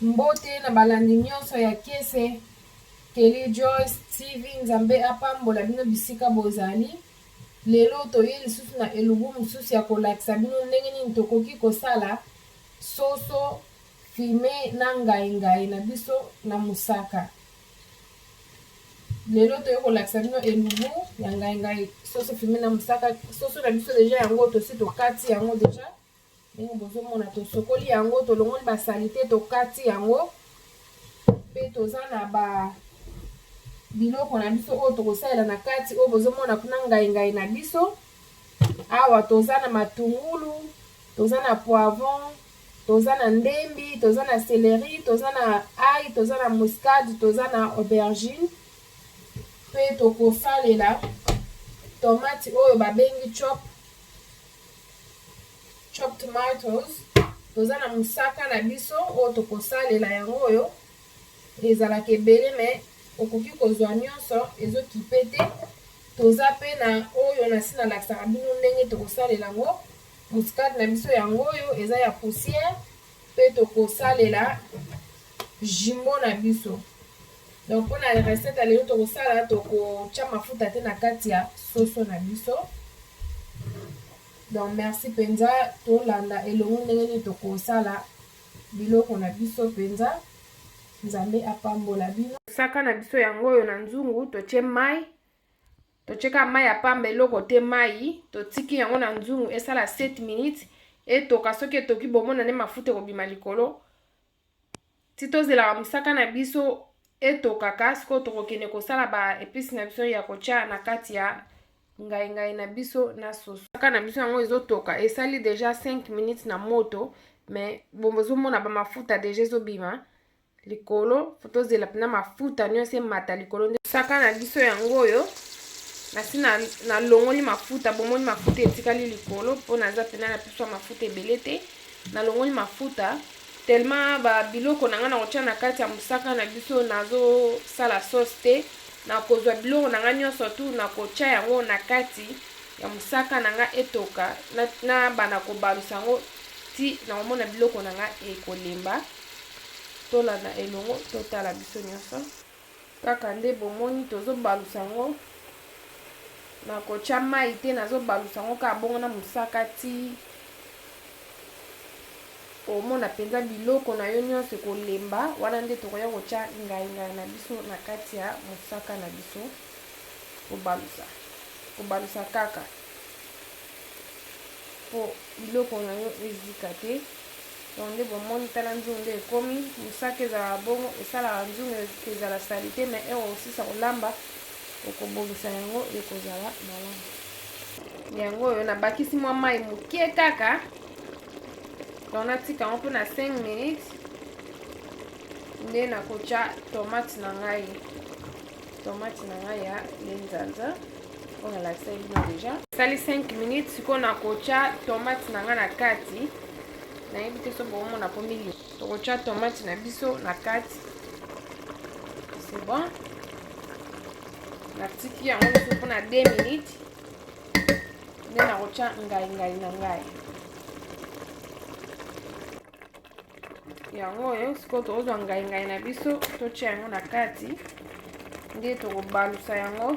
Mbote na balandi nyonso ya Kiese Kelly Joyce TV, Nzambe apambola bino bisika bozali. Lelo toye lisusu na elubu mosusu ya kolakisa bino ndenge nini tokoki kosala soso fume na ngai ngai na biso na mosaka. Lelo toye kolakisa bino elubu ya ngai ngai soso fume na mosaka. Soso na biso deja yango tosi tokati yango deja ndenge bozomona, tosokoli yango, tolongoli ba salite, tokati yango pe toza na ba biloko na biso oyo tokosalela na kati oyo bozomona kuna ngai ngai na biso. Awa toza na matungulu, toza na poivron, toza na ndembi, toza na celery, toza na ail, toza na muscade, toza na aubergine pe tokosalela tomate oyo babengi chop chopped tomatoes. Toza na mosaka na biso oyo tokosalela yango, oyo ezalaka ebele me okoki kozwa nyonso, ezokipe te. Toza pe na oyo nasi nalakisaka bino ndenge tokosalela yango, muscade na biso yango oyo eza ya poussière, pe tokosalela jumbo na biso. Donc mpona recette ya lelo tokosala, tokotya mafuta te na kati ya soso na biso. Donc merci mpenza, tolanda elongo ndenge nini tokosala biloko na biso mpenza. Nzambe apambola bino. Saka na biso yango oyo na nzungu, totie mai, totie kaka mai ya pamba, eloko te, mai totiki yango na nzungu esala 7 minutes etoka. Soki etoki, bomona nde mafuta ekobima likolo. Ti tozelaka mosaka na biso etokaka, sikoyo tokokende kosala ba epice na biso ya kotia na kati ya ngai ngai na biso na soso. Mosaka na biso yango ezotoka, esali deja 5 minutes na moto, mais bozomona ba mafuta deja ezobima likolo. Fo tozela mpena mafuta nyonso emata likolo. Nde mosaka na biso yango oyo nasi nalongoli mafuta, bomoni mafuta etikali likolo mpo naza mpena na biso ya mafuta ebele te. Nalongoli mafuta tellement ba biloko na ngai nakotia na kati ya mosaka na biso, nazosala sauce te. Nakozwa biloko na ngai nyonso tu, nakotia yango na kati ya mosaka na ngai etoka, na banda kobalusa yango ti nakomona biloko na ngai ekolemba. Tolanda elongo, totala biso nyonso kaka nde bomoni tozobalusa yango. Nakotia mai te, nazobalusa yango kaka bongo na mosaka ti omona mpenza biloko na yo nyonso ekolemba. Wana nde tokoya kotia ngai ngai na biso na kati ya mosaka na biso, kobalusa kobalusa kaka po biloko na yo ezika te. Donc nde bomoni, tala nzungu nde ekomi mosaka. Ezalaka bongo, esalaka nzungu ezala salite, mais ere osisa kolamba okobongisa yango ekozala malamu. Yango oyo nabakisi mwa mai moke kaka, donc natika yango mpona 5 minutes nde nakotya tomate na ngai, tomate na ngai ya lenzanza oyo nalakisaki bino deja. Esali 5 minutes, sikoyo nakotya tomate na ngai na kati. Nayebi te so bomona po mili. Tokotya tomate na biso na kati, c'est bon. Natiki yango lisusu mpona 2 minutes nde nakotya ngai ngai na ngai yango oyo. Sikoyo tokozwa ngai ngai na biso, totya yango na kati, nde tokobalusa yango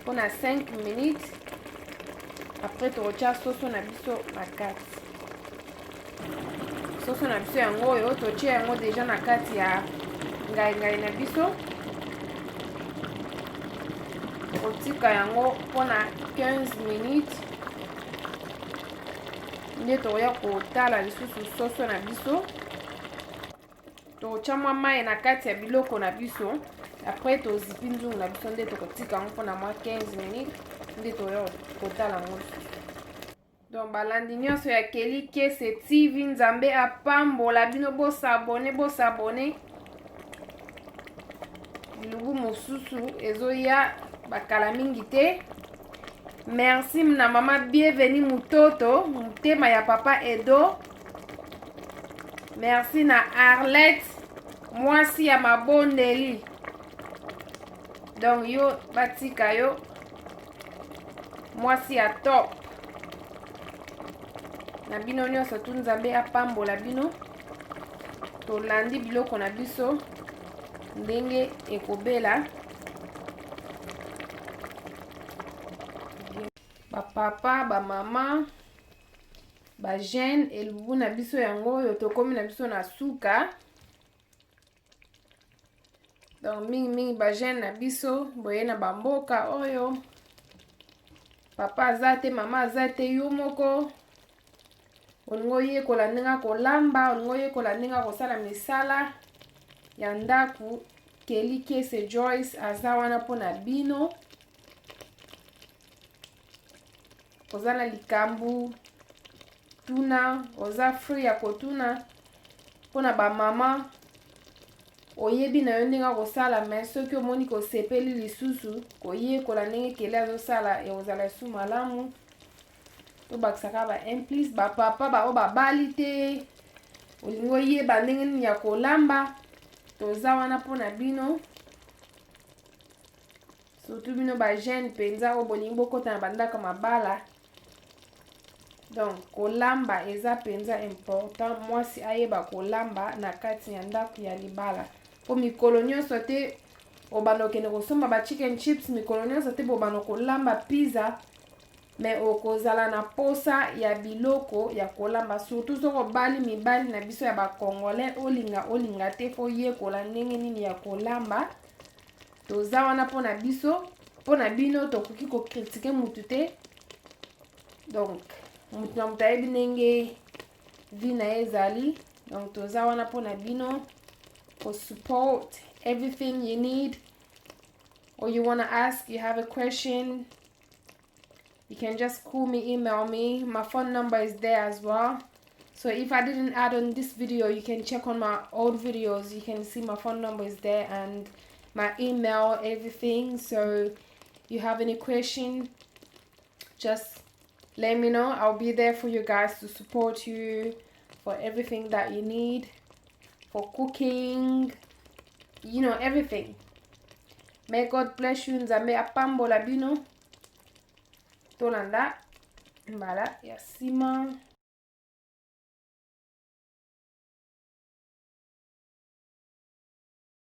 mpona 5 minutes. Après tokotya soso na biso na kati. Soso na biso yango oyo totie yango deja na kati ya ngai ngai na biso, tokotika yango mpona 15 minutes nde tokoya kotala lisusu soso na biso. Tokotya mwa mai na kati ya biloko na biso, après tozipi nzungu na biso nde tokotika yango mpona mwa 15 minutes nde toya kotala yango lisusu. Donc balandi nyonso ya Kelly Kiese TV, Nzambe apambola bino, bosabone bosabone. Bilubu mosusu ezoya bakala mingi te. Merci na mama Bienvenue Mutoto, motema ya papa Edo. Merci na Arlette, mwasi ya mabondeli. Donc yo batika yo mwasi ya top na bino nyonso tu, Nzambe apambola bino. Tolandi biloko na biso ndenge ekobela. Ba papa, ba mama, ba jeune, elubu na biso yango oyo tokomi na biso na suka. Donc mingi mingi ba jeune na biso boye na ba mboka oyo papa aza te, mama aza te, yo moko olingi oyekola ndenge kolamba, olingi oyekola ndenge kosala misala ya ndako, Kelly Kese Joyce aza wana mpona bino. Oza na likambo tuna, oza free ya kotuna. Mpona bamama, oyebi na yo ndenge kosala, mais soki omoni kosepeli lisusu koyekola ndenge Kelly azosala, ekozala esu malamu. Tobakisaka ba un plus. Bapapa baoyo babali te, olingi oyeba ndenge nini ya kolamba, toza wana mpona bino, surtout bino bajeune mpenza oyo bolingi bokɔta na bandako mabala. Donc kolamba eza mpenza important, mwasi ayeba kolamba na kati ya ndako ya libala, mpo mikolo nyonso te obanda okende kosomba ba chicken chips, mikolo nyonso te bobanda kolamba pizza, mais okozala na posa ya biloko ya kolamba, surtout soki obali. Mibali na biso ya bacongolais, olinga olinga te, faut yekola ndenge nini ya kolamba. Toza wana mpona biso, mpona bino. Tokoki kocritiquer mutu te. Donc mutu na moto ayebi ndenge vie na ye ezali. Donc toza wana mpona bino ko support everything you need or you want to ask, you have a question, you can just call me, email me. My phone number is there as well. So if I didn't add on this video, you can check on my old videos. You can see my phone number is there and my email, everything. So you have any question, just let me know. I'll be there for you guys to support you for everything that you need, for cooking, everything. May God bless you. Nzambe apambola bino. Tolanda mbala ya nsima.